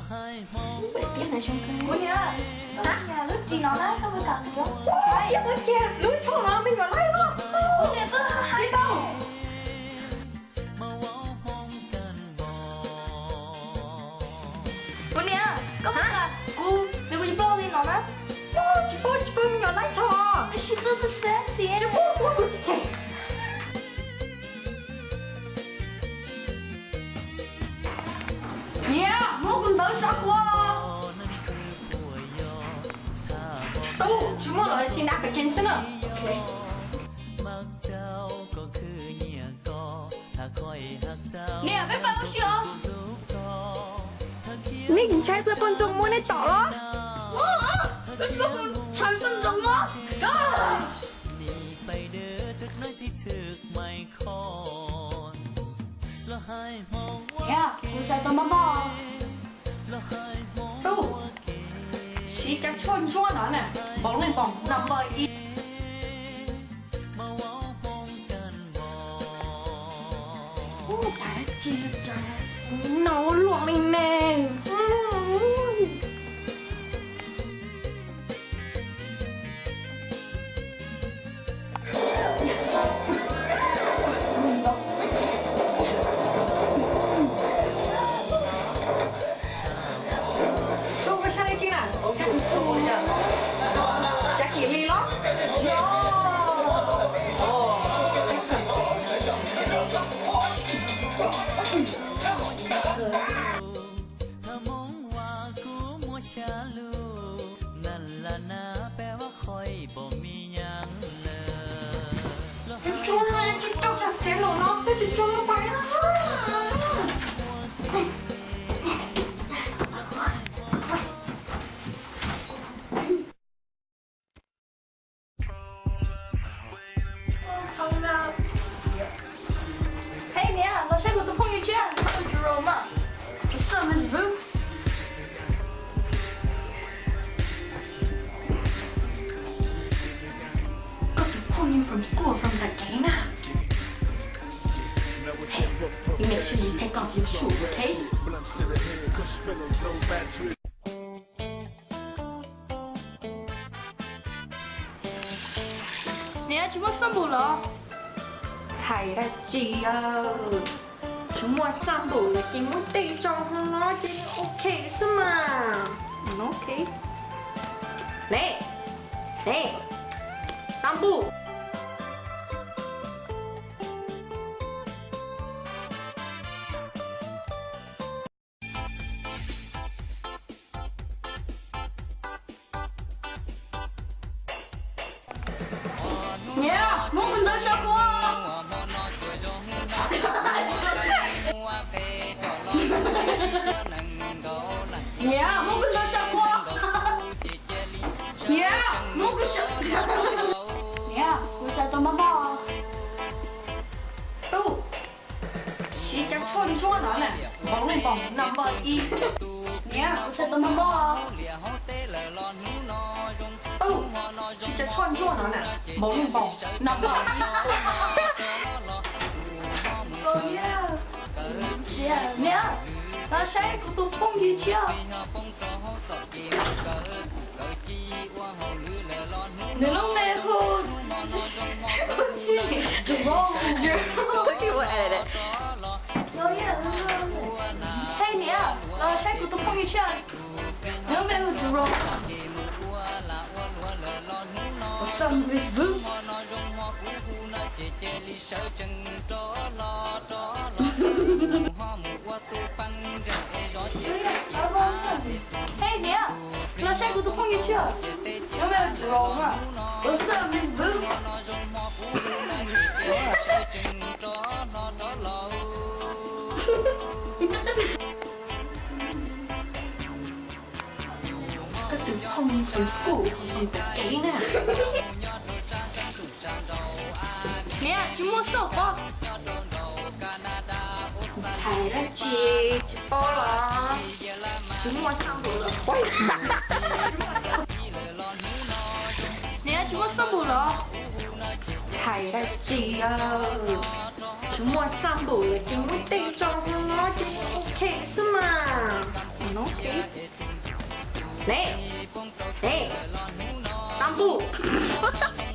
Kuv niam, lub tsis no na koj puas kam yuav? Ua cia, ua cia, lub tsho no me nyuam laib no. Kuv niam twb hais tau. Kuv niam, koj puas kam kuv tsis pub li no na? Tsis pub, tsis pub me nyuam laib tsho. Tsis pub, kuv kuv tsis them. Niam, muab kuv ntawv tso kuv. Tub, tsis muaj lawm, tsis nab pem kev xwb na. Niam, peb pais ua si os. Nej tsis ntshai poj ntxoog muab nej tom los? Peb tsis paub ntshai poj ntxoog os. Niam, kuv xav tau mob mob. Tub, siv cov tshuaj ntsuab no na, npaum li npaum no npawg ib. Ub, pais tsis cas, no luaj li ne. Tub, koj sab dab tsi na? Sab tus tub, sab kis li los? Tsis tso, tsis tso cov txiav lus no, peb tsis tso pais. Hej niam, los saib kuv tus phooj ywg tshiab, Jerome. What's up, Miss Vu? Koj tus phooj ywg from school, from the gang na. Hey, you make sure you take off your shoes, okay? Niam, tsis muaj xab npum los? Txhais dab tsi, tsis muaj xab npum los ces muab tej tso hauv no ces ok xwb mas. Ok. Ne, ne, xab npum. Niam, muab kuv ntawv tso kuv. Niam, muab kuv ntawv tso kuv. Niam, muab kuv tso. Niam, kuv xav tau mob mob. Tub, siv cov tshuaj ntsuab no na, npaum li npaum no npawg ib. Niam, kuv xav tau mob mob. Tub, siv cov tshuaj ntsuab no na, npaum li npaum no npawg ib. Niam, los saib kuv tus phooj ywg tshiab. Nws lub npe hu Jerome. Hej niam, los saib kuv tus phooj ywg tshiab. Nws lub npe hu Jerome. What's up, Miss Vu? Hej niam, los saib kuv tus phooj ywg tshiab. Nws lub npe hu Jerome. What's up, Miss Vu? Koj tus phooj ywg from school, from the gang na. Niam, tsis muaj xauj pob. Txhais dab tsi, tsis paub los? Tsis muaj xab npum los. Niam, tsis muaj xab npum los? Txhais dab tsi, tsis muaj xab npum los ces muab tej tso hauv no ces ok xwb mas. Hle, hle, tau npuj.